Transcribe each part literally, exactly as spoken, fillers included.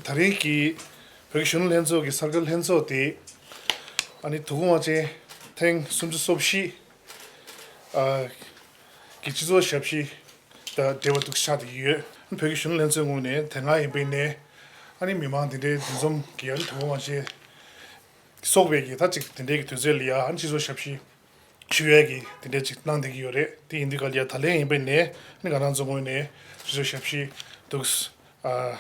ད་རིང་གི་བོད་ཀྱི་གཞོན་ནུ་ལྷན་ཚོགས་ཀྱི་གསར་འགོད་ལྷན་ཚོགས་དེ་ཨ་ནི་དོ་དགོང་དབང་ཆེན་ཐེངས་སུམ་ཅུ་སོ་བཞི་ཨ་གི་སྤྱི་ཚོགས་ཞབས་ཕྱི་དང་འབྲེལ་བ་འདུག་ཆགས་བསྡད་ཀྱི་ཡོད། བོད་ཀྱི་གཞོན་ནུ་ལྷན་ཚོགས་ངོས་ནས་དེ་སྔ་ཡིན་པའི་ནས་ཨ་ནི་མི་མང་དེ་འདྲའི་འདུ་འཛོམས་ཀྱི་ཨ་ནི་དོ་དགོང་དབང་ཆེན་སོགས་པའི་གི་ད་ཅིག་དེ་འདྲའི་གི་དུས་ཚོད་ལ་ཡ་ཨ་ནི་སྤྱི་ཚོགས་ཞབས་ཕྱི་ཞུ་ཡས་ཀྱི་དེ་འདྲ་ཅིག་གནང་བསྡད་ཀྱི་ཡོད་རེད། དེ་ཡིན་དུས་ག་ལ་ཡ་ད་ལན་ཡིན་པའི་ནས་ནི་ང་རང་ཚོ་ངོས་ནས་ཞུ་ཞབས་ཕྱི་འདུག་ཨ་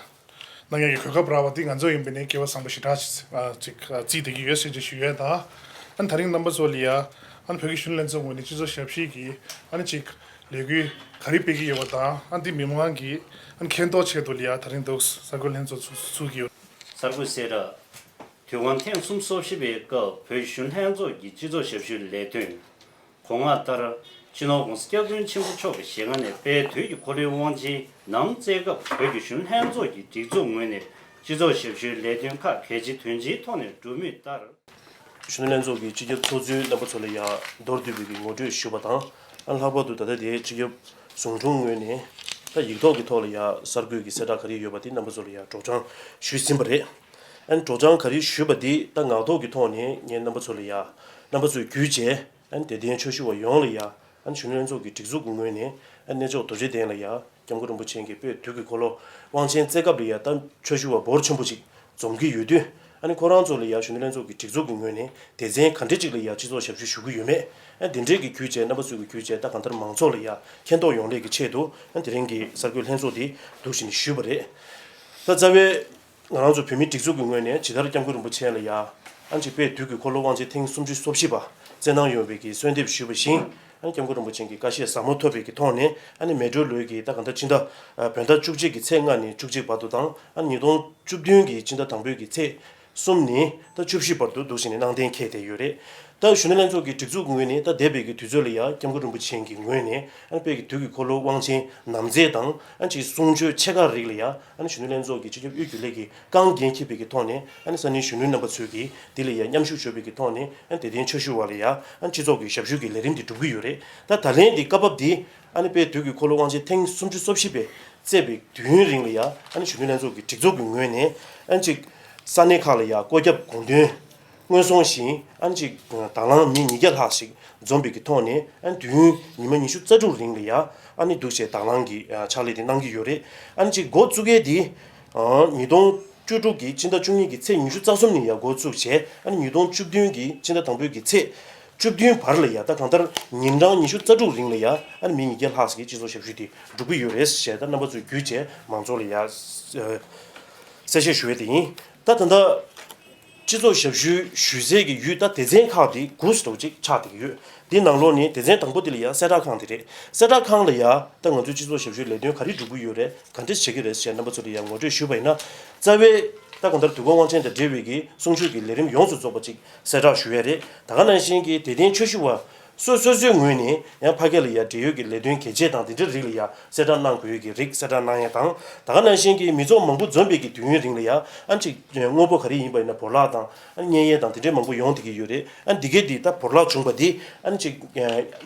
གནང་ཡས་ཀྱི་གོ་སྐབས་རག་པ་དེ་ང་ཚོ་ཡིན་པའི་ནས་སྐལ་བ་བཟང་པོ་ཞེ་དྲག་ཅིག་ཨ་ཅིག་ཨ་བརྩིས་བསྡད་ཀྱི་ཡོད་ཟེར་ཅིག་ཞུ་ཡས་དང་། ཨ་ནི་ད་རིང་རྣམ་པ་ཚོ་ལ་ཡ་ཨ་ནི་བོད་ཀྱི་གཞོན་ནུ་ལྷན་ཚོགས་ངོས་ནས་སྤྱི་ཚོགས་ཞབས་ཕྱི་གི་ཨ་ནི་ཅིག་ལས་འགུལ་ག་རེ་སྤེལ་གྱི་ཡོད་པ་དང་། ཨ་ནི་འདི་མི་མང་གི་ཨ་ནི་མཁྱེན་རྟོགས་ཆེད་དུ་ལ་ཡ་ད་རིང་འདུག་གསར་འགོད་ལྷན་ཚོགས་ཚུགས་ཚུགས་ཀྱི་ཡོད། གསར་འགོད་གསལ་བསྒྲགས། དུས་དབང་ཐེངས་སུམ་ཅུ་སོ་བཞི་པའི་སྐབས་བོད་གཞོན་ལྷན་ཚོགས་ཀྱི་སྤྱི་ཚོགས་ཞབས་ཞུའི་ལས་དོན། གོང་མ་ལྟར། སྤྱི་ནོར་༸གོང་ས་༸སྐྱབས་མགོན་ཆེན་པོ་མཆོག་གི་ཞལ་སྔ་ནས་དཔལ་དུས་ཀྱི་འཁོར་ལོའི་དབང་ཆེན་ནམ་བསྩལ་སྐབས་བོད་ཀྱི་གཞོན་ལྷན་ཚོགས་ཀྱི་སྒྲིག་འཛུགས་ངོས་ནས་སྤྱི་ཚོགས་ཞབས་ཞུའི་ལས་དོན་ཁག་གལ་ཆེ་དོན་ཆེའི་ཐོག་ནས་སྒྲུབ་མུས་ལྟར། གཞོན་ནུ་ལྷན་ཚོགས་ཀྱི་སྤྱི་ཁྱབ་ཚོགས་གཙོས་རྣམ་པ་ཚོ་ལ་ཡང་མདོར་བསྡུས་པའི་གི་ངོ་སྤྲོད་ཞུས་པ་དང་། ཨ་ལྷག་པར་དུ་ད་ལྟ་དེའི་སྤྱི་ཁྱབ་ཟུང་དྲུང་ངོས་ནས་ད་ཡིག་ཐོག་གི་ཐོག་ལ་ཡང་གསར་འགོད་ཀྱི་གསལ་བསྒྲགས་ག་རེ་ཡོད་པ་དེ་རྣམ་པ་ཚོ་ལ་ཡང་སྒྲོག་སྦྱང་ཞུས་ཟིན་པ་རེད། ཨ་ནི་སྒྲོག་སྦྱང་ག་རེ་ཞུས་པ་དེ་ད་ངག་ཐོག་གི་ཐོག་ནས་ངས་རྣམ་པ་ཚོ་ལ་ཡང་རྣམ་པ་ཚོས་བརྒྱུད་བྱས། ཨ་ནི་དད་ལྡན་ཆོས་ཞུ་བ་ཡོངས་ལ་ཡ། ཨ་ནི་གཞོན་ནུ་ལྷན་ཚོགས་ཀྱི་སྒྲིག་འཛུགས་ཀྱི་ངོས་ནས། ཨ་ནི་གནས་མཆོག་རྡོ་རྗེ་གདན་ལ་ཡ། སྐྱབས་མགོན་རིན་པོ་ཆེ་གི་དཔལ་དུས་ཀྱི་འཁོར་ལོ་དབང་ཆེན་བསྩལ་སྐབས་ལ་ཡ། ད་ཆོས་ཞུ་བ་འབོར་ཆེན་པོ་ཅིག་འཛོམས་ཀྱི་ཡོད་དུས། ཨ་ནི་ཁོ་རང་ཚོ་ལ་ཡ་གཞོན་ནུ་ལྷན་ཚོགས་ཀྱི་སྒྲིག་འཛུགས་ཀྱི་ངོས་ནས་སྡེ་ཚན་ག་འདྲ་ཅིག་ལ་ཡ་སྤྱི་ཚོགས་ཞབས་ཞུ་ཞུ་གི་ཡོད་མེད། ཨ་ནི་དེ་འདྲའི་གི་བརྒྱུད་བྱས། རྣམ་པ་ཚོས་གི་བརྒྱུད་བྱས། ད་གང་ལྟར་མང་ཚོགས་ལ་ཡ་མཁྱེན་རྟོགས་ཡོང་ལེགས་ཀྱི་ཆེད་དུ། ཨ་ནི་དེ་རིང་གི་གསར་འགོད་ལྷན་ཚོགས་འདི་འདུག་བྱས་ནས་ཞུས་པ་རེད། ད་རྩ་བའི། ང་རང་ཚོ་བོད་མིའི་སྒྲིག་འཛུགས་ཀྱི་ངོས་ནས་ཇི་ལྟར་སྐྱབས་མགོན་རིན་པོ་ཆེ་ལ་ཡ། ཨ་ནི་ཅིག་དཔལ་དུས་ཀྱི་འཁོར་ལོ་དབང་ཆེན་ཐེངས་སུམ་ཅུ་སོ་བཞི་པ་བསྩལ་གནང་ཡོད་པའི་གི་གསོལ་འདེབས་ཞུས་པ་བཞིན། ཨ་ནི་སྐྱབས་མགོན་རིན་པོ་ཆེ་གི་བཀའ་བཤད་ཟབ་མོ་ཐོབ་པའི་གི་ཐོག་ནས། ཨ་ནི་མེ་གྲོལ་ལོའི་གི་ད་གང་ལྟར་སྤྱི་ཟླ་ཨ་བོད་ཟླ་བཅུ་གཅིག་གི་ཚེས་ལྔ་ནས་བཅུ་གཅིག་བར་དུ་དང་། ཨ་ནི་ཉིས་སྟོང་བཅུ་བདུན་གི་སྤྱི་ཟླ་དང་པོའི་གི་ཚེས་གསུམ་ནས་ད་བཅུ་བཞི་བར་དུ་འདུག་བྱས་ནས་གནང་གཏན་འཁེལ་བསྡད་ཡོད་རེད། ད་གཞོན་ནུ་ལྷན་ཚོགས་ཀྱི་སྒྲིག་འཛུགས་ཀྱི་ངོས་ནས་ད་འདས་པའི་གི་དུས་ཚོད་ལ་ཡ་སྐྱབས་མགོན་རིན་པོ་ཆེ་གི་ངོས་ནས། ཨ་ནི་དཔལ་གྱི་དུས་ཀྱི་འཁོར་ལོ་དབང་ཆེན་ནམ་བསྩལ་དང་། ཨ་ནི་ཅིག་གསུང་ཆོས་ཆེ་ཁག་རིགས་ལ་ཡ། ཨ་ནི་གཞོན་ནུ་ལྷན་ཚོགས་ཀྱི་སྤྱི་ཁྱབ་དབུས་རྒྱུན་ལས་ཀྱི་རྐང་འགན་འཁྱེར་བའི་གི་ཐོག་ནས། ཨ་ནི་ས་གནས་གཞོན་ནུ་རྣམ་པ་ཚོས་ཀྱིས་འདི་ལ་ཡ་མཉམ་ཞུགས་བྱས་པའི་གི་ཐོག་ནས། ཨ་ནི་དད་ལྡན་ཆོས་ཞུ་བ་ལ་ཡ། ཨ་ནི་སྤྱི་ཚོགས་ཀྱི་ཞབས་ཞུ་གི་ལས་རིམ་འདི་སྒྲུབ་ཀྱི་ཡོད་རེད། ད་ད་ལན་འདི་སྐབས་བབ་འདི། ཨ་ནི་དཔལ་དུས་ཀྱི་འཁོར་ལོ་དབང་ཆེན་ཐེངས་སུམ་ཅུ་སོ་བཞི་པའི་བསྩལ་བའི་དུས་ཡུན་རིང་ལ་ཡ། ཨ་ནི་གཞོན་ནུ་ལྷན་ཚོགས་ཀྱི་སྒྲིག་འཛུགས་ཀྱི་ངོས་ནས། ཨ་ནི་ཅིག་ས་གནས་ཁག་ལ་ཡ་བཀོད་ཁྱབ་དགོངས་དོན་སྔོན་སོང་བཞིན། ཨ་ནི་ཅིག་དང་བླངས་མི་ཉིས་བརྒྱ་ལྷག་ཞིག་འཛོམས་པའི་གི་ཐོག་ནས། ཨ་ནི་དུས་ཡུན་ཉི་མ་ཉི་ཤུ་རྩ་དྲུག་རིང་ལ་ཡ། ཨ་ནི་འདུག་བྱས་དང་བླངས་ཀྱི་ཕྱག་ལས་དེ་གནང་གི་ཡོད་རེད། ཨ་ནི་ཅིག་འགོ་བཙུགས་མཁན་དེ། ཨ་ཉིས་སྟོང་བཅུ་དྲུག་གི་སྤྱི་ཟླ་བཅུ་གཉིས་ཀྱི་ཚེས་ཉི་ཤུ་རྩ་གསུམ་ནས་ཡ་འགོ་བཙུགས་བྱས། ཨ་ནི་ཉིས་སྟོང་བཅུ་བདུན་གྱི་སྤྱི་ཟླ་དང་པོའི་གི་ཚེས་བཅུ་བདུན་བར་ལ་ཡ། ད་གང་ལྟར་ཉིན་གྲངས་ཉི་ཤུ་རྩ་དྲུག་རིང་ལ་ཡ། ཨ་ནི་མི་ཉིས་བརྒྱ་ལྷག་ཙམ་གྱིས་སྤྱི་ཚོགས་ཞབས་ཞུ་དེ་སྒྲུབ་ཀྱི་ཡོད་རེད་ཞེས། ད་རྣམ་པ་ཚོས་བརྒྱུད་བྱས་མང་ཚོགས་ལ་ཡ་གསལ་བཤད་ཞུ་ཡས་དེ་ཡིན། ད་ད་ལྟ་སྤྱི་ཚོགས་ཞབས་ཞུ་ཞུ་སའི་གི་ཡུལ། ད་སྡེ་ཚན་ཁག་དེ་དགུ་ཙམ་ཅིག་ཆགས་བསྡད་ཀྱི་ཡོད། དེའི་ནང་ལོགས་ནས་སྡེ་ཚན་དང་པོ་དེ་ལ་ཡ་གསལ་བསྒྲགས་ཁང་དེ་རེད། གསལ་བསྒྲགས་ཁང་ལ་ཡ་ད་ང་ཚོའི་སྤྱི་ཚོགས་ཞབས་ཞུའི་ལས་དོན་ག་རེ་སྒྲུབ་ཀྱི་ཡོད་རེད། ག་འདྲས་བྱེད་ཀྱི་རེད་ཞེས་རྣམ་པ་ཚོ་ལ་ཡང་ངོ་སྤྲོད་ཞུས་པ་ཡིན་ན། རྩ་བའི་ད་གང་ལྟར་དུས་འཁོར་དབང་ཆེན་དང་འབྲེལ་བའི་གི་གསུང་ཆོས་ཀྱི་ལས་རིམ་ཡོངས་སུ་རྫོགས་པ་ཅིག་གསལ་བསྒྲགས་ཞུ་ཡས་རེད། ད་ག་ནང་བཞིན་གྱི་དད་ལྡན་ཆོས་ཞུ་བ་སོ་སོ་སོའི་ངོས་ནས་ཡང་ཕ་གི་ལ་ཡ་འབྲེལ་ཡོད་ཀྱི་ལས་དོན་གལ་ཆེ་དང་དེ་འདྲའི་རིགས་ལ་ཡ་གསལ་བསྒྲགས་གནང་དགོས་ཀྱི་རིགས་གསལ་བསྒྲགས་གནང་ཡས་དང་། ད་ག་ནང་བཞིན་གྱི་མི་ཚོགས་མང་པོ་འཛོམས་པའི་གི་དུས་ཡུན་རིང་ལ་ཡ། ཨ་ནི་ཅིག་དངོས་པོ་ག་རེ་ཡིན་པ་ཡིན་ན་བོར་བརླག་དང་། ཨ་ནི་རྙེད་ཡས་དང་དེ་འདྲའི་མང་པོ་ཡོང་བསྡད་ཀྱི་ཡོད་རེད། ཨ་ནི་འདི་གས་འདི་ད་བོར་བརླག་བྱུང་བ་འདི། ཨ་ནི་ཅིག་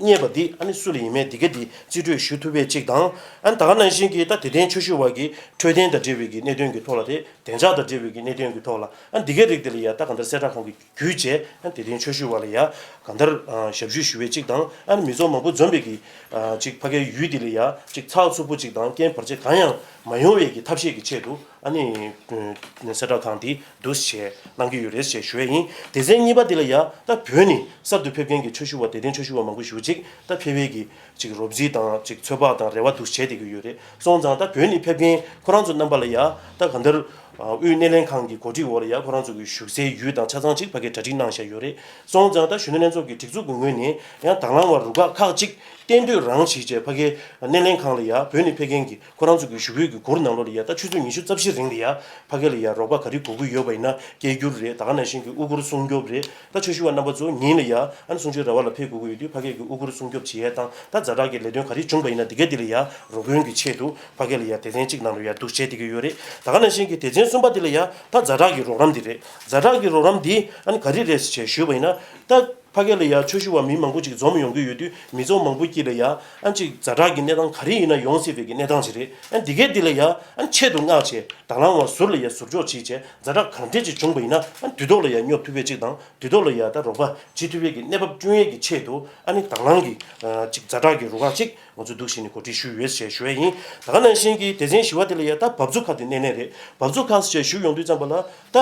རྙེད་པ་འདི། ཨ་ནི་སུ་ལ་ཡིན་མིན་འདི་གས་འདི་རྩིས་སྤྲོད་ཞུ་ཐུབ་པའི་ཅིག་དང་། ཨ་ནི་ད་ག་ནང་བཞིན་གྱི་ད་དད་ལྡན་ཆོས་ཞུ་བ་གི་འཕྲོད་བསྟེན་དང་འབྲེལ་བའི་གི་གནད་དོན་གྱི་ཐོག་ལ། དེ་བདེ་འཇགས་དང་འབྲེལ་བའི་གི་གནད་དོན་གྱི་ཐོག་ལ། ཨ་ནི་འདི་གས་རིགས་དེ་ལ་ཡ་ད་གང་ལྟར་གསལ་བསྒྲགས་ཁང་གི་བརྒྱུད་བྱས། ཨ་ནི་དད་ལྡན་ཆོས་ཞུ་བ་ལ་ཡ་གང་ལྟར་ཨ་ཞབས་ཞུ་ཞུ་བའི་ཅིག་དང་། ཨ་ནི་མི་ཚོགས་མང་པོ་འཛོམས་པའི་གི་ཨ་ཅིག་ཕ་གིའི་ཡུལ་དེ་ལ་ཡ་ཅིག་ཚགས་ཚུད་པོ་ཅིག་དང་། རྐྱེན་བར་ཆད་གང་ཡང་མ་ཡོང་བའི་གི་ཐབས་ཤེས་ཀྱི་ཆེད་དུ། ཨ་ནི་གསལ་བསྒྲགས་ཁང་དེ་འདུག་སེ་གནང་གི་ཡོད་རེད་ཅེས་ཞུ་ཡས་ཡིན། སྡེ་ཚན་གཉིས་པ་དེ་ལ་ཡ་ད་བོད་ནས་གསར་དུ་ཕེབས་མཁན་གྱི་ཆོས་ཞུ་བ། དད་ལྡན་ཆོས་ཞུ་བ་མང་པོ་ཞེ་པོ་ཅིག་ད་ཕེབས་པའི་གི་ཅིག་རོབ་རྩིས་དང་ཅིག་ཚོད་དཔག་དང་རེ་བ་འདུག་བྱས་བསྡད་ཀྱི་ཡོད་རེད། སོང་ཙང་ད་བོད་ནས་ཕེབས་མཁན་ཁོ་རང་ཚོ་རྣམ་པ་ལ་ཡ་ད་གང་ལྟར་ཨ་དབུས་སྣེ་ལེན་ཁང་གི་གོ་སྒྲིག་འོག་ལ་ཡ་ཁོ་རང་ཚོ་གི་བཞུགས་སའི་ཡུལ་དང་ཆ་ཚང་ཅིག་ཕ་གིར་གྲ་སྒྲིག་གནང་བཞག་ཡོད་རེད། སོང་ཙང་ད་གཞོན་ནུ་ལྷན་ཚོགས་ཀྱི་སྒྲིག་འཛུགས་ཀྱི་ངོས་ནས་ཡང་དང་བླངས་པ་རུ་ཁག་ཁག་ཅིག་གཏན་སྡོད་རང་བྱས་བྱས་ཕ་གིའི་སྣེ་ལེན་ཁང་ལ་ཡ་བོད་ནས་ཕེབས་མཁན་གྱི་ཁོ་རང་ཚོ་གི་བཞུགས་ཡུལ་གྱི་གུར་ནང་ལོགས་ལ་ཡ་ད་ཆུ་ཚོད་ཉི་ཤུ་རྩ་བཞི་རིང་ལ་ཡ་ཕ་གི་ལ་ཡ་རོགས་པ་ག་རེ་དགོས་ཀྱི་ཡོད་པ་ཡིན་ན་སྐད་སྒྱུར་རེད། ད་ག་ནང་བཞིན་གྱི་དབུ་གུར་སྲུང་སྐྱོབ་རེད། ད་ཆོས་ཞུ་བ་རྣམ་པ་ཚོ་ཉིན་ལ་ཡ་ཨ་ནི་གསུང་ཆོས་ར་བ་ལ་ཕེབས་དགོས་ཀྱི་ཡོད་དུས་ཕ་གི་གི་དབུ་གུར་སྲུང་སྐྱོབ་བྱེད་ཡས་དང་། ད་ཛ་དྲག་གི་ལས་དོན་ག་རེ་བྱུང་བ་ཡིན་ན་འདི་ག་འདི་ལ་ཡ་རོགས་མགོན་གྱི་ཆེད་དུ་ཕ་གི་ལ་ཡ་སྡེ་ཚན་གཅིག་ནང་ལ་ཡ་འདུག་བྱས་བསྡད་ཀྱི་ཡོད་རེད། ད་ག་ནང་བཞིན་གྱི་སྡེ་ཚན་གསུམ་པ་འདི་ལ་ཡ་ད་ཛ་དྲག་གི་རོགས་རམ་འདི་རེད། ཛ་དྲག་གི་རོགས་རམ་འདི་ཨ་ནི་ག་རེ་རེད་ཅེས་ཞུས་པ་ཡིན་ན། ད་ ཕ་གི་ལ་ཡ་ཆོས་ཞུ་བ་མི་མང་པོ་ཅིག་འཛོམས་ཡོང་གི་ཡོད་དུས་མི་ཚོགས་མང་པོ་དཀྱིལ་ལ་ཡ་ཨ་ཅིག་ཛ་དྲག་གི་གནས་སྟངས་ག་རེ་ཡིན་ན་ཡོང་སྲིད་པའི་གི་གནས་སྟངས་ཅིག་རེད། ཨ་འདི་གས་འདི་ལ་ཡ་ཨ་ཆེད་དུ་མངགས་བྱས་དང་བླངས་པ་ཟུར་ལ་ཡ་ཟུར་འཇོག་བྱས་བྱས་ཛ་དྲག་གང་འདྲས་ཅིག་བྱུང་པ་ཡིན་ན་ཨ་དུས་ཐོག་ལ་ཡ་སྙོབ་ཐུབ་པའི་ཅིག་དང་དུས་ཐོག་ལ་ཡ་ད་རོགས་པ་བྱེད་ཐུབ་པའི་གི་གནས་བབ་བསྐྲུན་ཡས་ཀྱི་ཆེད་དུ་ཨ་ནི་དང་བླངས་ཀྱི་ཨ་ཅིག་ཛ་དྲག་གི་རུ་ཁག་ཅིག་ང་ཚོས་འདུག་བྱས་ནས་གོ་སྒྲིག་ཞུས་ཡོད་ཞེས་ཞུ་ཡས་ཡིན། ད་ག་ནང་བཞིན་གྱི་སྡེ་ཚན་བཞི་པ་དེ་ལ་ཡ་ད་བབ་ཚུགས་ཁག་དེ་སྣེ་ལེན་རེད། བབ་ཚུགས་ཁག་ཞེས་ཞུ་ཡོང་དུས་ཙམ་པ་ལ་ད་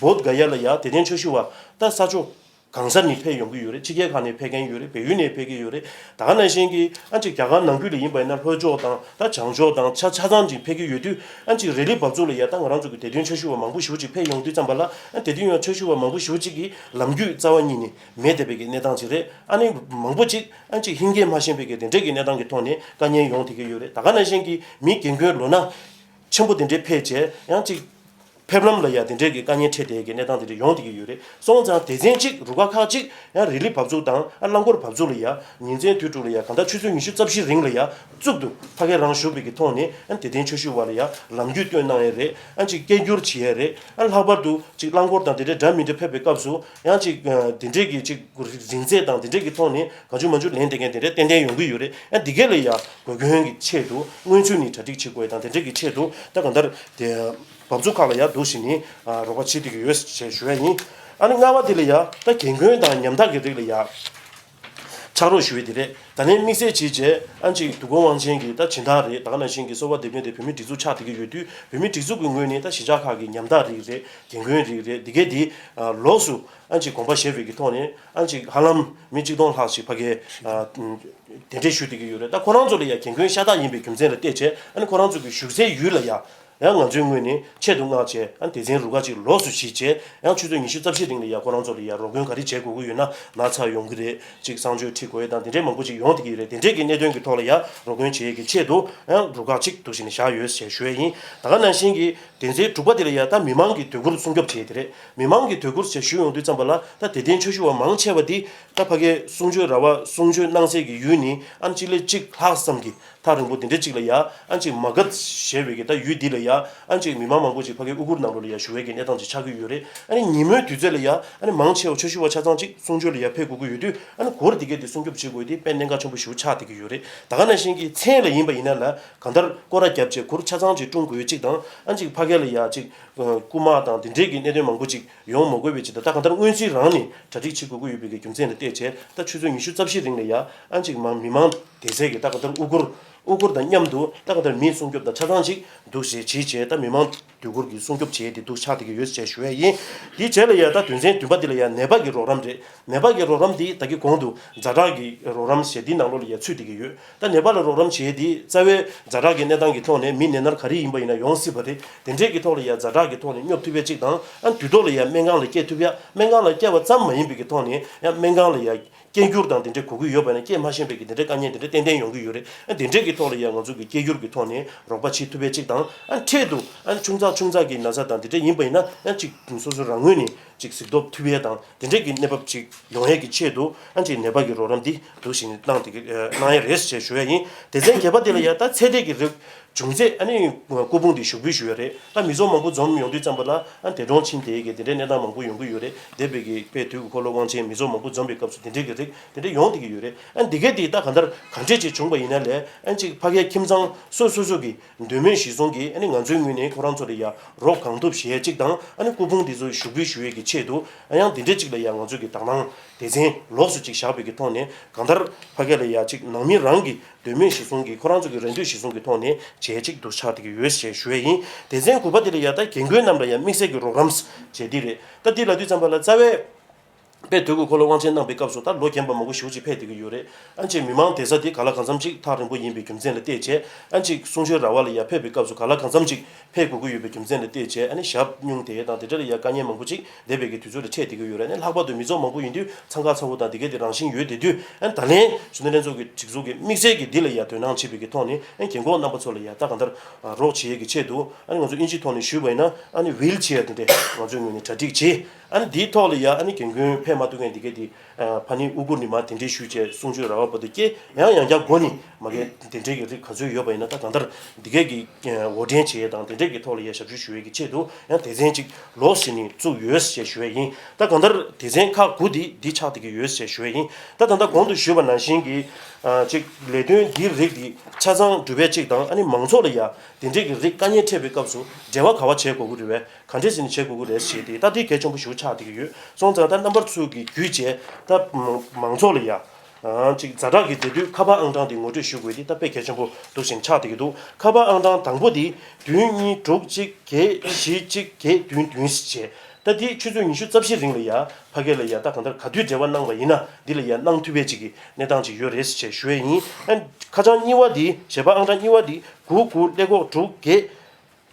བོད་ག་ཡ་ལ་ཡ་དད་ལྡན་ཆོས་ཞུ་བ་ད་ས་ཕྱོགས་གང་ས་ནས་ཕེབས་ཡོང་གི་ཡོད་རེད། ཕྱི་རྒྱལ་ཁག་ནས་ཕེབས་མཁན་ཡོད་རེད། བལ་ཡུལ་ནས་ཕེབས་ཀྱི་ཡོད་རེད། ད་ག་ནང་བཞིན་གྱི་ཨ་ཅིག་རྒྱ་གར་ནང་ཁུལ་ལ་ཡིན་པ་ཡིན་ན་ལྷོ་ཕྱོགས་དང་ད་བྱང་ཕྱོགས་དང་ཆ་ཆ་ཚང་ཅིག་ཕེབས་ཀྱི་ཡོད་དུས་ཨ་ཅིག་རི་ལི་བབ་ཚུགས་ལ་ཡ་ད་ང་རང་ཚོ་གི་དད་ལྡན་ཆོས་ཞུ་བ་མང་པོ་ཞེ་པོ་ཅིག་ཕེབས་ཡོང་དུས་ཙམ་པ་ལ་ཨ་དད་ལྡན་ཡོད་ཆོས་ཞུ་བ་མང་པོ་ཞེ་པོ་ཅིག་གི་ལམ་རྒྱུས་རྩ་བ་ཉིད་ནས་མེད་བསྡད་པའི་གི་གནས་སྟངས་ཅིག་རེད། ཨ་ནི་མང་པོ་ཅིག་ཨ་ཅིག་ཧིང་གིས་མ་ཤེས་པའི་གི་དེ་འདྲས་ཀྱི་གནས་སྟངས་ཀྱི་ཐོག་ནས་དཀའ་ངལ་ཡོང་བསྡད་ཀྱི་ཡོད་རེད། ད་ག་ནང་བཞིན་གྱི་མི་རྒན་རྒོན་ལོ་ན་ཆེན་པོ་དེ་འདྲས་ཕེབས་བྱས་ཡང་ཅིག་ཕེབས་ལམ་ལ་ཡང་དེ་འདྲས་ཀྱི་དཀའ་ངལ་འཕྲད་བསྡད་ཀྱི་གནས་སྟངས་དེ་འདྲས་ཡོང་བསྡད་ཀྱི་ཡོད་རེད། སོང་ཙང་སྡེ་ཚན་གཅིག་རུ་ཁག་ཁག་གཅིག་ཡང་རི་ལི་བབས་ཚུགས་དང་ཨ་རླངས་འཁོར་བབས་ཚུགས་ལ་ཡང་ཉིན་མཚན་དུས་དྲུག་ལ་ཡང་གང་ལྟར་ཆུ་ཚོད་ཉི་ཤུ་རྩ་བཞི་རིང་ལ་ཡང་གཙུག་ཏུ་ཕ་གིར་རང་བཞུགས་པའི་གི་ཐོག་ནས་ཨ་དད་ལྡན་ཆོས་ཞུ་བ་ལ་ཡང་ལམ་རྒྱུས་སྟོན་གནང་ཡས་རེད། ཨ་ཅིག་སྐད་སྒྱུར་བྱེད་ཡས་རེད། ཨ་ལྷག་པར་དུ་ཅིག་རླངས་འཁོར་དང་དེ་འདྲས་འདྲ་མི་འདྲ་ཕེབས་པའི་སྐབས་སུ་ཡང་ཅིག་དེ་འདྲས་ཀྱི་ཅིག་རིང་ཚད་དང་དེ་འདྲས་ཀྱི་ཐོག་ནས་གང་བྱུང་མང་བྱུང་ལེན་བསྡད་མཁན་དེ་འདྲས་ཏན་ཏན་ཡོང་གི་ཡོད་རེད། ཨ་འདི་གས་ལ་ཡང་དགོས་མཁོ་གི་ཆེད་དུ་སྔོན་ཚུད་ནས་གྲ་སྒྲིག་བྱེད་དགོས་དང་དེ་འདྲས་ཀྱི་ཆེད་དུ་ད་གང་ལྟར་དེ་བབས་ཚུགས་ཁག་ལ་ཡང་འདུག་བྱས་ནས་རོགས་པ་བྱེད་བསྡད་ཀྱི་ཡོད་ཅེས་ཞུ་ཡ་ཡིན། ཨ་ནི་ལྔ་པ་དེ་ལ་ཡང་ད་རྒན་རྒོན་དང་ཉམ་ཐག་གི་རིགས་ལ་ཡང་ཕྱག་རོགས་ཞུ་ཡས་དེ་རེད། ད་ལན་དམིགས་བསལ་བྱས་བྱས་ཨ་ཅིག་དུས་འཁོར་དབང་ཆེན་གྱི་ད་སྦྱིན་བདག་རེད། ད་ག་ནང་བཞིན་གྱི་གསོལ་བ་འདེབས་མཁན་དེ་བོད་མིའི་སྒྲིག་འཛུགས་ཆགས་བསྡད་ཀྱི་ཡོད་དུས་བོད་མིའི་སྒྲིག་འཛུགས་ཀྱི་ངོས་ནས་ད་གཞིས་ཆགས་ཁག་གི་ཉམ་ཐག་རིགས་རེད། རྒན་རྒོན་རིགས་རེད། འདི་གས་དེ་ལོགས་སུ་ཨ་ཅིག་དགོངས་པ་བཞེས་པའི་གི་ཐོག་ནས་ཨ་ཅིག་ཧ་ལམ་མི་གཅིག་སྟོང་ལྷག་ཅིག་ཕ་གིར་གདན་འདྲེན་ཞུས་བསྡད་ཀྱི་ཡོད་རེད། ད་ཁོ་རང་ཚོ་ལ་ཡང་རྒན་རྒོན་ཤ་སྟག་ཡིན་པའི་རྒྱུ་མཚན་ལ་བལྟས་བྱས་ཨ་ནི་ཁོ་རང་ཚོ་གི་བཞུགས་སའི་ཡུལ་ལ་ཡང་ཡང་ང་ཚོའི་ངོས་ནས་ཆེད་དུ་མངགས་བྱས་ཡང་སྡེ་ཚན་རུ་ཁག་ཅིག་ལོགས་སུ་གཞི་བྱས་ཡང་ཆུ་ཚོད་ཉི་ཤུ་རྩ་བཞི་རིང་ལ་ཡང་ཁོ་རང་ཚོ་ལ་ཡང་རོགས་མགོན་ག་རེ་བྱེད་དགོས་ཀྱི་ཡོད་ན་ན་ཚ་ཡོང་གི་རེད། ཅིག་གསང་སྤྱོད་ཁྲིད་དགོས་དང་དེ་འདྲའི་མང་པོ་ཅིག་ཡོང་བསྡད་ཀྱི་ཡོད་རེད། དེ་འདྲའི་གི་གནད་དོན་གྱི་ཐོག་ལ་ཡང་རོགས་མགོན་བྱེད་ཡས་ཀྱི་ཆེད་དུ་ཡང་རུ་ཁག་ཅིག་འདུག་བྱས་ནས་བཞག་ཡོད་ཞེས་ཞུ་ཡས་ཡིན། ད་ག་ནང་བཞིན་གྱི་སྡེ་ཚན་དྲུག་པ་དེ་ལ་ཡང་ད་མི་མང་གི་འདོད་སྐུལ་སྲུང་སྐྱོབ་བྱེད་ཡས་དེ་རེད། མི་མང་གི་འདོད་སྐུལ་ཞེས་ཞུ་ཡོང་དུས་ཙམ་པ་ལ་ད་དད་ལྡན་ཆོས་ཞུ་བ་མང་ཆེ་བ་འདི་ད་ཕ་གིའི་གསུང་ཆོས་ར་བ་གསུང་ཆོས་གནང་སའི་གི་ཡུལ་ནི་ཨ་ནི་གཅིག་ལས་གཅིག་ལྷག་བསམ་གྱི་ཐག་རིང་པོ་འདི་འདྲ་གཅིག་ལ་ཡ་ཨ་ཅིག་མ་དགའ་ཞེས་པའི་གི་ད་ཡུལ་འདི་ལ་ཡ་ཨ་ཅིག་མི་མང་མང་པོ་ཅིག་ཕ་གིའི་དབུ་གུར་ནང་ལོགས་ལ་ཡ་ཞུ་བའི་གི་གནས་སྟངས་ཅིག་ཆགས་ཀྱི་ཡོད་རེད། ཨ་ནི་ཉིན་མོའི་དུས་ཚོད་ལ་ཡ་ཨ་ནི་མང་ཆེ་བ་ཆོས་ཞུ་བ་ཆ་ཚང་ཅིག་གསུང་ཆོས་ལ་ཡ་ཕེབས་དགོས་ཀྱི་ཡོད་དུས་ཨ་ནི་གུར་འདི་གས་དེ་སྲུང་སྐྱོབ་བྱེད་དགོས་དེ་དཔེ་གནད་འགག་ཆེན་པོ་ཞེ་པོ་ཆགས་བསྡད་ཀྱི་ཡོད་རེད། ད་ག་ནང་བཞིན་གྱི་མཚན་ལ་ཡིན་པ་ཡིན་ན་ལ་གང་ལྟར་སྐོར་ར་བརྒྱབ་བྱས་གུར་ཆ་ཚང་ཅིག་བཀྲོངས་དགོས་ཡོད་ཅིག་དང་ཨ་ཅིག་ཕ་གི་ལ་ཡ་ཅིག་སྐུ་དམག་དང་དེ་འདྲའི་གི་གནད་དོན་མང་པོ་ཅིག་ཡོང་མ་དགོས་པའི་ཆེད་དུ་ད་གང་ལྟར་སྔོན་རྩིས་རང་ནས་གྲ་སྒྲིག་བྱེད་དགོས་ཀྱི་ཡོད་པའི་གི་རྒྱུ་མཚན་ལ་བལྟས་བྱས་ད་ཆུ་ཚོད་ཉི་ཤུ་རྩ་བཞི་རིང་ལ་ཡ་ཨ་ཅིག་མང་མི་མང་སྡོད་སའི་གི་ད་གང་ལྟར་དབུ་གུར་དབུ་གུར་དང་མཉམ་དུ་ད་གང་ལྟར་མིའི་སྲུང་སྐྱོབ་དང་ཆ་ཚང་ཅིག་འདུག་ཞེས་བྱས་བྱས་ད་མི་མང་སྡོད་གུར་གྱི་སྲུང་སྐྱོབ་བྱས་ཏེ་འདུག་ཆགས་བསྡད་ཀྱི་ཡོད་ཅེས་ཞུ་ཡས་ཡིན། དེའི་རྗེས་ལ་ཡ་ད་དོན་ཚན་བདུན་པ་འདི་ལ་ཡ་ནད་པ་གི་རོགས་རམ་རེད། ནད་པ་གི་རོགས་རམ་འདི་ད་གི་གོང་དུ་ཛ་དྲག་གི་རོགས་རམ་ཞེས་འདི་ནང་ལོགས་ལ་ཡ་ཚུད་བསྡད་ཀྱི་ཡོད། ད་ནད་པ་ལ་རོགས་རམ་བྱས་འདི་རྩ་བའི་ཛ་དྲག་གི་གནས་སྟངས་ཀྱི་ཐོག་ནས་མི་ནད་མནར་ག་རེ་ཡིན་པ་ཡིན་ན་ཡོང་སྲིད་པ་རེད། དེ་འདྲས་ཀྱི་ཐོག་ལ་ཡ་ཛ་དྲག་གི་ཐོག་ནས་སྙོབ་ཐུབ་ཡ་གཅིག་དང་ཨ་དུས་ཐོག་ལ་ཡ་སྨན་ཁང་ལ་སྐྱེལ་ཐུབ་ཡ། སྨན་ཁང་ལ་སྐྱེལ་བ་ཙམ་མ་ཡིན་པའི་གི་ཐོག་ནས་ཡ་སྨན་ཁང་ལ་ཡ་སྐྱེལ་རྒྱུར་དང་དེ་འདྲའི་དགོས་ཀྱི་ཡོད་པ་ན་སྐྱེལ་མ་ཤེས་པའི་གི་དེ་འདྲའི་དཀའ་ངལ་དེ་འདྲ་ཏན་ཏན་ཡོང་གི་ཡོད་རེད། ཨ་དེ་འདྲའི་གི་ཐོག་ལ་ཡང་ང་ཚོ་གི་སྐྱེལ་རྒྱུར་གི་ཐོག་ནས་རོགས་པ་བྱེད་ཐུབ་པའི་གཅིག་དང་ཨ་འཕྲལ་དུ་ཨ་ཆུང་ཙག་ཆུང་ཙག་གི་ན་ཚ་དང་དེ་འདྲ་ཡིན་པ་ཡིན་ན་ཨ་གཅིག་སོ་སོ་རང་ངོས་ནས་གཅིག་གཟིགས་རྟོག་ཐུབ་ཡས་དང་དེ་འདྲའི་གི་གནས་བབ་ཅིག་ཡོང་ཡས་ཀྱི་ཆེད་དུ་ཨ་གཅིག་ནད་པ་གི་རོགས་རམ་འདི་འདུག་བཞིན་གནང་དེ་གི་གནང་ཡས་རེད་ཅེས་ཞུ་ཡས་ཡིན། སྡེ་ཚན་བརྒྱད་པ་དེ་ལ་ཡང་ད་ཚེ་འདས་ཀྱི་རིགས། བྱུང་ཚེ་ཨ་ནི་སྐུ་ཕུང་དེ་ཞུགས་འབུལ་ཞུ་ཡ་རེད། ད་མི་ཚོགས་མང་པོ་འཛོམས་ཡོང་དུས་ཙམ་པ་ལ་ཨ་འདས་གྲོངས་ཕྱིན་དེ་གི་དེ་འདྲའི་གནས་སྟངས་མང་པོ་ཡོང་གི་ཡོད་རེད། འདས་པའི་གི་དཔལ་དུས་ཀྱི་འཁོར་ལོ་དབང་ཆེན་མི་ཚོགས་མང་པོ་འཛོམས་པའི་སྐབས་སུ་དེ་འདྲའི་གི་རིགས་དེ་འདྲ་ཡོང་བསྡད་ཀྱི་ཡོད་རེད། ཨ་འདི་གས་དེ་ད་གང་ལྟར་གང་འདྲས་ཅིག་བྱུང་བ་ཡིན་ན་ལས་ཨ་ཅིག་ཕ་གིའི་ཁྱིམ་ཚང་སོ་སོ་སོ་གི་འདོད་མོས་གཞིར་བཟུང་གིས་ཨ་ནི་ང་ཚོའི་ངོས་ནས་ཁོ་རང་ཚོ་ལ་ཡ་རོགས་གང་ཐུབ་བྱེད་ཡ་གཅིག་དང་ཨ་ནི་སྐུ་ཕུང་དེ་ཚོ་ཞུགས་འབུལ་ཞུ་ཡས་ཀྱི་ཆེད་དུ་ཨ་ཡང་དེ་འདྲས་ཅིག་ལ་ཡ་ང་ཚོས་ཀྱི་དག་སྣང་སྡེ་ཚན་ལོགས་སུ་ཅིག་བཞག་པའི་གི་ཐོག་ནས་གང་ལྟར་ཕ་གི་ལ་ཡ་ཅིག་ནང་མི་རང་གི་འདོད་མོས་གཞིར་བཟུང་གིས་ཁོ་རང་ཚོ་གི་རེ་འདོད་གཞིར་བཟུང་གི་ཐོག་ནས་བྱས་ཅིག་ཏུ་ཆགས་བསྡད་ཀྱི་ཡོད་ཞེས་ཞུ་ཡས་ཡིན། སྡེ་ཚན་དགུ་པ་དེ་ལ་ཡ་ད་རྒན་རྒོན་རྣམས་ལ་ཡ་དམིགས་བསལ་གྱི་རོགས་རམ་བྱས་འདི་རེད། ད་འདི་ལབ་དུས་ཙམ་པ་ལ་རྩ་བའི་དཔལ་དུས་ཀྱི་འཁོར་ལོ་དབང་ཆེན་གནང་པའི་སྐབས་སུ་ད་ལོ་རྒན་པ་མང་པོ་ཞེ་པོ་ཅིག་ཕེབས་བསྡད་ཀྱི་ཡོད་རེད། ཨ་ནི་མི་མང་བསྡད་ས་དེ་ག་ལ་གང་འཚམ་ཅིག་ཐག་རིང་པོ་ཡིན་པའི་རྒྱུ་མཚན་ལ་བལྟས་བྱས་ཨ་ནི་གསུང་ཆོས་ར་བ་ལ་ཡ་ཕེབས་པའི་སྐབས་སུ་ག་ལ་གང་འཚམ་ཅིག་ཕེབས་དགོས་ཀྱི་ཡོད་པའི་རྒྱུ་མཚན་ལ་བལྟས་བྱས་ཨ་ནི་ཞབས་སྙུང་དེ་དང་དེ་འདྲ་ལ་ཡ་དཀའ་ངལ་མང་པོ་ཅིག་འདས་པའི་གི་དུས་ཚོད་ལ་འཕྲད་བསྡད་ཀྱི་ཡོད་རེད། ཨ་ནི་ལྷག་པར་དུ་མི་ཚོགས་མང་པོ་ཡིན་དུས་འཚང་ཁ་ཚ་པོ་དང་དེ་གས་དེ་རང་བཞིན་ཡོད་བསྡད་དུས་ཨ་ནི་ད་ལན་གཞོན་ནུ་ལྷན་ཚོགས་ཀྱི་སྒྲིག་འཛུགས་ཀྱི་དམིགས་བསལ་གྱི་འདི་ལ་ཡ་དོ་སྣང་བྱེད་པའི་གི་ཐོག་ནས་ཨ་ནི་རྒན་འཁོགས་རྣམ་པ་ཚོ་ལ་ཡ་ད་གང་ལྟར་རོགས་བྱེད་ཡས་ཀྱི་ཆེད་དུ་ཨ་ནི་ང་ཚོ་ཨིན་ཇིའི་ཐོག་ནས་ཞུས་པ་ཡིན་ན་ཨ་ནི་ཝིལ་ཆེར་དེ་འདྲས་ང་ཚོའི་ངོས་ནས་གྲ་སྒྲིག་བྱེད། ཨ་ནི་འདིའི་ཐོག་ལ་ཡ་ཨ་ནི་རྒན་རྒོན་ཕེབས་མ་ཐུབ་མཁན་འདི་གས་འདི་ཕ་ནི་དབུ་གུར་ནི་མ་དེ་འདྲའི་ཞུས་བྱས་གསུང་ཆོས་ར་བ་པོ་དེ་སྐྱེ་ཡང་ཡང་བསྐྱར་དགོས་ནི་མ་གས་དེ་འདྲའི་གི་རིགས་ག་ཚོད་ཡོད་པ་ཡིན་ན། ད་གང་ལྟར་འདི་གས་ཀྱི་འོར་འདྲེན་བྱེད་ཡས་དང་དེ་འདྲས་ཀྱི་ཐོག་ལ་ཡ་ཞབས་ཞུ་ཞུ་ཡས་ཀྱི་ཆེད་དུ་ཡང་སྡེ་ཚན་གཅིག་ལོགས་ཟིན་ནས་བཙུགས་ཡོད་ཅེས་ཞུ་ཡས་ཡིན། ད་གང་ལྟར་སྡེ་ཚན་ཁག་དགུ་འདི་འདི་ཆགས་བསྡད་ཀྱི་ཡོད་ཅེས་ཞུ་ཡས་ཡིན། ད་ད་ལྟ་གོང་དུ་ཞུས་པ་ནང་བཞིན་གྱི་ཨ་ཅིག་ལས་དོན་འདིའི་རིགས་འདི་ཆ་ཚང་སྒྲུབ་པའི་གཅིག་དང་ཨ་ནི་མང་ཚོགས་ལ་ཡ་དེ་འདྲས་ཀྱི་རིགས་དཀའ་ངལ་འཕྲད་པའི་སྐབས་སུ་འབྲེལ་བ་ག་བ་བྱེད་དགོས་ཀྱི་རེད་བས། ག་འདྲས་ཟིན་ནས་བྱེད་དགོས་ཀྱི་རེད་ཞེས་ཏེ་ད་འདི་གལ་ཆེན་པོ་ཞིག་ཆགས་བསྡད་ཀྱི་ཡོད། སོང་ཙང་ད་རྣམ་པ་ཚོ་གིས་བརྒྱུད་བྱས་ད་མང་ཚོགས་ལ་ཡ་ཨང་ཅིག་ཛ་དྲག་གི་དེ་དུས་ཁ་པར་ཨང་གྲངས་དེ་ངོ་སྤྲོད་ཞུ་དགོས་དེ་ད་དཔེ་གལ་ཆེན་པོ་འདུག་བཞིན་ཆགས་བསྡད་ཀྱི་འདུག་ཁ་པར་ཨང་གྲངས་དང་པོ་དེ་བདུན་གཉིས་དྲུག་གཅིག་བརྒྱད་བཞི་གཅིག་བརྒྱད་བདུན་བདུན་ཞེས་བྱས། ད་དེ་ཆུ་ཚོད་ཉི་ཤུ་རྩ་བཞི་རིང་ལ་ཡ་ཕ་གི་ལ་ཡ་ད་གང་ལྟར་ག་དུས་འབྲེལ་བ་གནང་བ་ཡིན་ན་འདི་ལ་ཡ་གནང་ཐུབ་པའི་ཅིག་གི་གནས་སྟངས་ཅིག་ཡོད་རེད་ཅེས་ཞུ་ཡས་ཡིན། ཨ་ཁ་བྱང་གཉིས་པ་འདི་ཞལ་པར་ཨང་གྲངས་གཉིས་པ་འདི་དགུ་དགུ་ཀླད་ཀོར་དྲུག་བརྒྱད་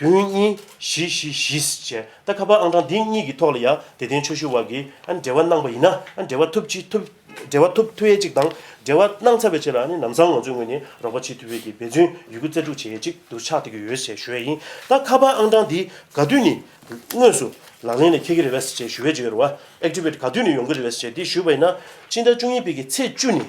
བདུན་གཉིས་བཞི་བཞི་བཞི་ཅེས་ད་ཁ་པར་ཨང་གྲངས་འདི་གཉིས་ཀྱི་ཐོག་ལ་ཡ་དད་ལྡན་ཆོས་ཞུ་བ་གིས་ཨ་འབྲེལ་བ་གནང་བ་ཡིན་ན་ཨ་འབྲེལ་བ་ཐུབ་ཅི་ཐུབ་འབྲེལ་བ་ཐུབ་ཐུབ་ཡས་ཅིག་དང་འབྲེལ་བ་གནང་ཚར་བའི་ཆེད་ལ་ཨ་ནི་ལམ་སང་ང་ཚོའི་ངོས་ནས་རོགས་པ་བྱེད་ཐུབ་པའི་གི་འབད་བརྩོན་ཡོད་རྒུ་རྩལ་སྤྲུགས་བྱེད་ཡས་ཅིག་ཏུ་ཆགས་བསྡད་ཀྱི་ཡོད་ཅེས་ཞུ་ཡས་ཡིན། ད་ཁ་པར་ཨང་གྲངས་འདི་ག་དུས་ནས་དངོས་སུ་ལག་ལེན་ལ་འཁེལ་གྱི་རེད་བས་ཅེས་ཞུ་ཡས་ཅིག་ཡོད་རེད་བ། ཨེག་ཊི་ཝེ་ཊི་ག་དུས་ནས་ཡོང་གི་རེད་བས་ཅེས་འདི་ཞུས་པ་ཡིན་ན་ཕྱི་ཟླ་བཅུ་གཉིས་པའི་གི་ཚེས་བཅུ་ནས་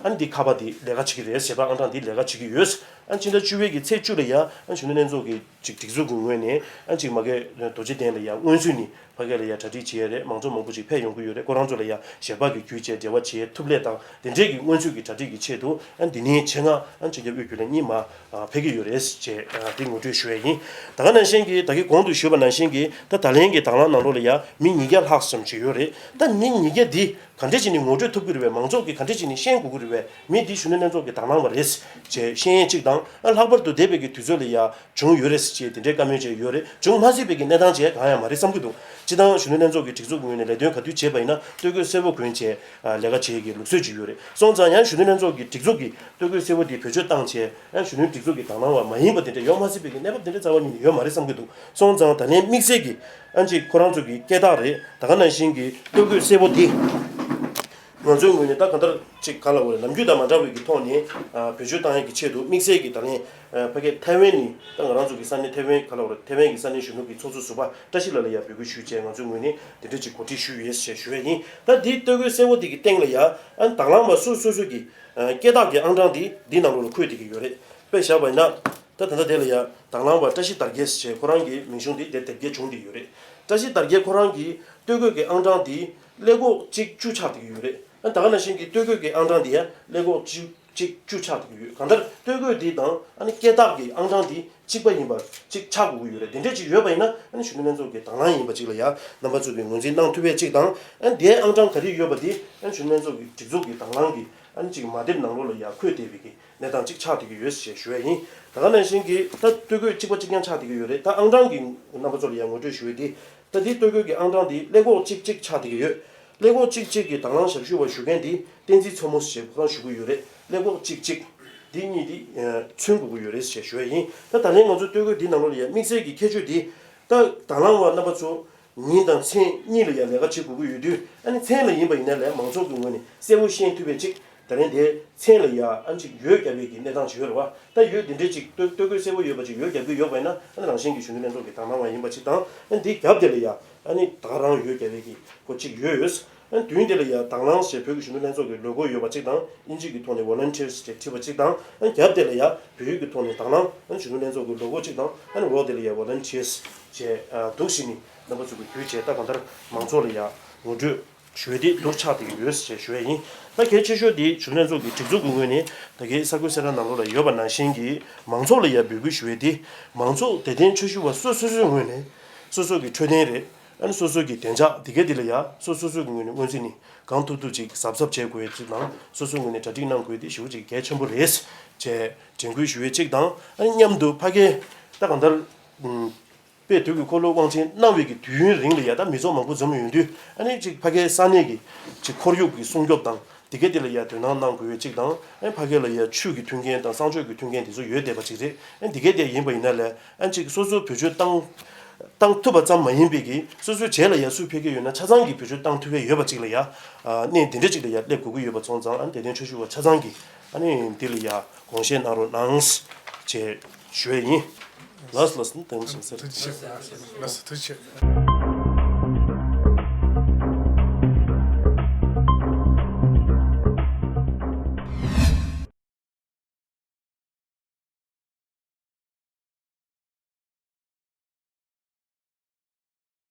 ཨ་ནི་འདི་ཁ་པར་འདི་ལས་ཀ་བྱེད་ཀྱི་རེད། ཞལ་པར་ཨང་གྲངས་འདི་ལས་ཀ་བྱེད་ཀྱི་ཡོད། ཨ་ཕྱི་ཟླ་བཅུ་པའི་གི་ཚེས་བཅུ་ལ་ཡ་ཨ་གཞོན་ནུ་ལྷན་ཚོགས་ཀྱི་ཅིག་སྒྲིག་འཛུགས་ཀྱི་ངོས་ནས་ཨ་ཅིག་མ་གི་རྡོ་རྗེ་གདན་ལ་ཡ་སྔོན་ཚུད་ནས་ཕ་གི་ལ་ཡ་གྲ་སྒྲིག་བྱེད་ཡས་རེད། མང་ཚོགས་མང་པོ་ཅིག་ཕེབས་ཡོང་གི་ཡོད་རེད། ཁོ་རང་ཚོ་ལ་ཡ་ཞལ་པར་གྱི་བརྒྱུད་བྱས་འབྲེལ་བ་བྱེད་ཐུབ་ལས་དང་དེ་འདྲས་ཀྱི་སྔོན་ཚུད་ཀྱི་གྲ་སྒྲིག་གི་ཆེད་དུ་ཨ་འདི་ནས་ཆེད་མངགས་ཨ་སྤྱི་ཁྱབ་དབུས་རྒྱུན་ལས་གཉིས་མ་ཕེབས་ཀྱི་ཡོད་རེད་ཅེས་འདི་ངོ་སྤྲོད་ཞུ་ཡས་ཡིན། ད་ག་ནང་བཞིན་གྱི་ད་གིན་གོང་དུ་ཞུས་པ་ནང་བཞིན་གྱི་ད་ད་ལན་གྱི་དང་བླངས་ནང་ལོགས་ལ་ཡ་མི་ཉིས་བརྒྱ་ལྷག་ཙམ་ཞིག་ཡོད་རེད། ད་མི་ཉིས་བརྒྱ་འདི་ག་འདྲས་བྱས་ནས་ངོ་སྤྲོད་ཐུབ་ཀྱི་རེད་བས། མང་ཚོགས་ཀྱིས་ག་འདྲས་བྱས་ནས་ཤེས་དགོས་ཀྱི་རེད་བས། མི་འདི་གཞོན་ནུ་ལྷན་ཚོགས་ཀྱི་དང་བླངས་པ་རེད་ཅེས་ཤེས་ཡས་གཅིག་དང་། ཨ་ལྷག་པར་དུ་འདས་པའི་གི་དུས་ཚོད་ལ་ཡ་བྱུང་ཡོད་རེད་ཅེས་དེ་འདྲའི་བཀའ་མོལ་བྱས་ཡོད་རེད། བྱུང་མ་སྲིད་པའི་གི་གནས་སྟངས་བྱས་གང་ཡང་མ་རེད་བསམ་གྱི་འདུག་སྤྱིར་བཏང་གཞོན་ནུ་ལྷན་ཚོགས་ཀྱི་སྒྲིག་འཛུགས་ངོས་ནས་ལས་དོན་ག་དུས་བྱས་པ་ཡིན་ན་སྟོད་གོས་སེར་པོ་གོན་བྱས་ལས་ཀ་བྱེད་ཀྱི་ལུགས་སྲོལ་ཅིག་ཡོད་རེད། སོང་ཙང་ཡང་གཞོན་ནུ་ལྷན་ཚོགས་ཀྱི་སྒྲིག་འཛུགས་ཀྱི་སྟོད་གོས་སེར་པོ་དེ་བེད་སྤྱོད་བཏང་བྱས་ཡང་གཞོན་ནུའི་སྒྲིག་འཛུགས་ཀྱི་དང་བླངས་པ་མ་ཡིན་པ་དེ་འདྲ་ཡོང་མ་སྲིད་པའི་གི་གནས་བབ་དེ་འདྲ་རྩ་བ་ཉིད་ནས་ཡོད་མ་རེད་བསམ་གྱི་འདུག་སོང་ཙང་ད་ལན་དམིགས་བསལ་གྱི་ཨ་ཅིག་ཁོ་རང་ཚོ་གི་སྐད་གྲགས་རེད། ད་ག་ནང་བཞིན་གྱི་སྟོད་གོས་སེར་པོ་དེ་ང་ཚོའི་ངོས་ནས་ད་ག་འདྲ་ཅིག་ག་ལ་འོ་རེད། ནམ་རྒྱུན་དང་མ་འདྲ་བའི་གི་ཐོག་ནས་ཨ་བེད་སྤྱོད་བཏང་ཡས་ཀྱི་ཆེད་དུ་དམིགས་བསལ་གྱི་ད་ལན་ཨ་ཕ་གི་ཐའེ་ཝན་ནས་ད་ང་རང་ཚོ་གི་ས་གནས་ཐའེ་ཝན་ག་ལ་འོ་རེད། ཐའེ་ཝན་གྱི་ས་གནས་གཞོན་ནུ་གི་ཚོགས་གཙོ་ཟུར་པ་བཀྲ་ཤིས་ལགས་ལ་ཡ་འབོད་སྐུལ་ཞུས་བྱས་ང་ཚོའི་ངོས་ནས་དེ་འདྲ་ཅིག་གོ་སྒྲིག་ཞུས་ཡོད་ཅེས་ཞུ་ཡས་ཡིན། ད་འདིའི་སྟོད་གོས་སེར་པོ་དེ་གི་སྟེང་ལ་ཡ་ཨ་དང་བླངས་པ་སུ་སོ་སོ་གི་ཨ་སྐད་གྲགས་ཀྱི་ཨང་གྲངས་དེ་འདི་ནང་ལོགས་ལ་འཁོད་བསྡད་ཀྱི་ཡོད་རེད། དཔེ་བཞག་པ་ཡིན་ན། ད་ད་ལྟ་དེ་ལ་ཡ་དང་བླངས་པ་བཀྲ་ཤིས་དར་རྒྱས་ཟེར་བྱས་ཁོ་རང་གི་མིང་གཞུང་དེ་དེར་དེབ་སྐྱེལ་བྱུང་བསྡད་ཡོད་རེད། བཀྲ་ཤིས་དར་རྒྱས་ཁོ་རང་གི་སྟོད་གོས་ཀྱི་ཨང་གྲངས་དེ་ཀླད་ཀོར་གཅིག་བཅུ་ཆགས་བསྡད་ཀྱི་ཡོད་རེད། ཨ་ད་ག་ནང་བཞིན་གྱི་སྟོད་གོས་ཀྱི་ཨང་གྲངས་དེ་ཡ་ཀླད་ཀོར་གཅིག་གཅིག་བཅུ་ཆགས་བསྡད་ཀྱི་ཡོད། གང་ལྟར་སྟོད་གོས་དེ་དང་ཨ་ནི་སྐད་གྲགས་ཀྱི་ཨང་གྲངས་དེ་གཅིག་པ་ཡིན་པ་གཅིག་ཆགས་དགོས་ཀྱི་ཡོད་རེད། དེ་འདྲས་ཅིག་ཡོད་པ་ཡིན་ན་ཨ་ནི་གཞོན་ནུ་ལྷན་ཚོགས་ཀྱི་དང་བླངས་ཡིན་པ་ཅིག་ལ་ཡ་རྣམ་པ་ཚོ་གིས་ངོས་འཛིན་གནང་ཐུབ་པའི་གཅིག་དང་། ཨ་ནི་དེའི་ཨང་གྲངས་ག་རེ་ཡོད་པ་དེ་ཨ་ནི་གཞོན་ནུ་ལྷན་ཚོགས་ཀྱི་སྒྲིག་འཛུགས་ཀྱི་དང་བླངས་ཀྱི་ཨ་ནི་ཅིག་མ་དེབ་ནང་ལོགས་ལ་ཡ་འཁོད་བསྡད་པའི་གི་གནས་སྟངས་ཅིག་ཆགས་བསྡད་ཀྱི་ཡོད་ཅེས་ཞུ་ཡ་ཡིན། ད་ག་ནང་བཞིན་གྱི་ད་སྟོད་གོས་གཅིག་པ་གཅིག་རྐྱང་ཆགས་བསྡད་ཀྱི་ཡོད་རེད། ད་ཨང་གྲངས་ཀྱི་རྣམ་པ་ཚོ་ལ་ཡང་ངོ་སྤྲོད་ཞུ་ཡས་དེ། ད་དེ་སྟོད་གོས་ཀྱི་ཨང་གྲངས་དེ་ཀླད་ཀོར་གཅིག་གཅིག་ཆགས་བསྡད་ཀྱི་ཡོད། ཀླད་ཀོར་གཅིག་གཅིག་གི་དང་བླངས་ཞབས་ཞུ་བ་ཞུ་མཁན་དེ་བསྟན་འཛིན་མཚོ་མོ་ཞེས་ཁོ་རང་ཞུ་གི་ཡོད་རེད། ཀླད་ཀོར་གཅིག་གཅིག་འདི་གཉིས་དེ་མཚོན་དགོས་ཀྱི་ཡོད་རེད་ཅེས་ཞུ་ཡ་ཡིན། ད་ད་ལན་ང་ཚོ་སྟོད་གོས་འདི་ནང་ལོགས་ལ་ཡང་དམིགས་བསལ་གྱི་ཁྱད་ཆོས་དེ། ད་དང་བླངས་པ་རྣམ་པ་ཚོ། ཉིན་དང་མཚན་གཉིས་ལ་ཡང་ལས་ཀ་བྱེད་དགོས་ཀྱི་ཡོད་དུས། ཨ་ནི་མཚན་ལ་ཡིན་པ་ཡིན་ན་ལས་མང་ཚོགས་ཀྱི་ངོས་ནས་གསལ་པོ་ཤེས་ཐུབ་པའི་ཅིག་ད་རིང་དེ་མཚན་ལ་ཡ་ཨ་ཅིག་འོད་བརྒྱབ་པའི་གི་གནས་སྟངས་ཅིག་ཡོད་རེད་བ། ད་འོད་དེ་འདྲའི་ཅིག་སྟོད་སྟོད་གོས་སེར་པོ་ཡོད་པ་ཅིག་འོད་བརྒྱབ་ཀྱི་ཡོད་པ་ཡིན་ན། ཨ་ནི་རང་བཞིན་གྱི་གཞོན་ནུ་ལྷན་ཚོགས་ཀྱི་དང་བླངས་པ་ཡིན་པ་ཅིག་དང་། ཨ་ནི་འདི་རྒྱབ་དེ་ལ་ཡ་ཨ་ནི་ད་ག་རང་འོད་བརྒྱབ་པའི་གི་སྐོར་ཅིག་ཡོད་ཡོད། ཨ་ནི་མདུན་དེ་ལ་ཡ་དང་བླངས་ཞེས་བོད་ཀྱི་གཞོན་ནུ་ལྷན་ཚོགས་ཀྱི་ལོ་གོ་ཡོད་པ་ཅིག་དང་། ཨིན་ཇི་གི་ཐོག་ནས་Volunteers་ཅེས་བྲིས་པ་ཅིག་དང་། ཨ་ནི་རྒྱབ་དེ་ལ་ཡ་བོད་ཡིག་གི་ཐོག་ནས་དང་བླངས། ཨ་ནི་གཞོན་ནུ་ལྷན་ཚོགས་ཀྱི་ལོ་གོ་ཅིག་དང་། ཨ་ནི་འོག་དེ་ལ་ཡ་Volunteers་ཅེས་འདུག་བཞིན་ནི་རྣམ་པ་ཚོ་གི་བརྒྱུད་བྱས་ད་གང་ལྟར་མང་ཚོགས་ལ་ཡ་ངོ་སྤྲོད་ཞུ་ཡས་དེ་འདུག་ཆགས་བསྡད་ཀྱི་ཡོད་ཅེས་ཞུ་ཡས་ཡིན། ད་གལ་ཆེ་ཤོས་དེ་གཞོན་ནུ་ལྷན་ཚོགས་ཀྱི་སྒྲིག་འཛུགས་ཀྱི་ངོས་ནས་ད་གའི་གསར་འགོད་གསལ་བསྒྲགས་ནང་ལོགས་ལ་ཡོད་པ་ནང་བཞིན་གྱི་མང་ཚོགས་ལ་ཡ་འབོད་སྐུལ་ཞུ་ཡས་དེ། མང་ཚོགས་དད་ལྡན་ཆོས་ཞུ་བ་སོ་སོ་སོའི་ངོས་ནས་སོ་སོ་གི་འཕྲོད་བསྟེན་རེད། ཨ་ནི་སོ་སོ་གི་བདེ་འཇགས་དེ་གའི་དེ་ལ་ཡ་སོ་སོ་སོ་གི་ངོས་ནས་སྔོན་རྩིས་ནི་གང་ཐུབ་ཐུབ་ཅིག་གཟབ་གཟབ་བྱེད་དགོས་ཡས་ཅིག་དང་། སོ་སོའི་ངོས་ནས་གྲ་སྒྲིག་གནང་དགོས་ཡས་དེ་ཞེ་པོ་ཅིག་གལ་ཆེན་པོ་རེད་ཅེས་དྲན་སྐུལ་ཞུ་ཡས་ཅིག་དང་། ཨ་ནི་མཉམ་དུ་ཕ་གའི་ད་གང་ལྟར་ཨུམ། དཔལ་དུས་ཀྱི་འཁོར་ལོ་དབང་ཆེན་གནང་བའི་གི་དུས་ཡུན་རིང་ལ་ཡ་ད་མི་ཚོགས་མང་པོ་འཛོམས་ཡོང་དུས། ཨ་ནི་ཅིག་ཕ་གའི་ས་གནས་ཀྱི་ཅིག་ཁོར་ཡུག་གི་སྲུང་སྐྱོབ་དང་དེ་གའི་དེ་ལ་ཡ་དོ་སྣང་གནང་དགོས་ཡས་ཅིག་དང་། ཨ་ནི་ཕ་གའི་ལ་ཡ་ཆུ་གི་མཐུན་རྐྱེན་དང་གསང་སྤྱོད་ཀྱི་མཐུན་རྐྱེན་དེ་ཚོ་ཡོད་བསྡད་པ་ཅིག་རེད། ཨ་ནི་དེ་གའི་དེ་ཡིན་པ་ཡིན་ན་ལས་ཨ་ནི་ཅིག་སོ་སོ་བེད་སྤྱོད་བཏང་བཏང་ཐུབ་པ་ཙམ་མ་ཡིན་པའི་གི་སོ་སོའི་རྗེས་ལ་ཡ་སུ་ཕེབས་ཀྱི་ཡོད་ན་ཆ་ཚང་གི་བེད་སྤྱོད་བཏང་ཐུབ་ཡས་ཡོད་པ་ཅིག་ལ་ཡ་ཨ་གནས་དེ་འདྲ་ཅིག་ལ་ཡ་སླེབས་དགོས་ཀྱི་ཡོད་པ་སོང་ཙང་། ཨ་ནི་དད་ལྡན་ཆོས་ཞུ་བ་ཆ་ཚང་གིས་ཨ་ནི་འདི་ལ་ཡ་དགོངས་བཞེས་གནང་རོགས་གནང་ཞེས་ཞུ་ཡས་ཡིན། ལགས་སོ་ལགས་སོ། ཐུགས་རྗེ་ཆེ། ལགས་སོ། ཐུགས་རྗེ་ཆེ།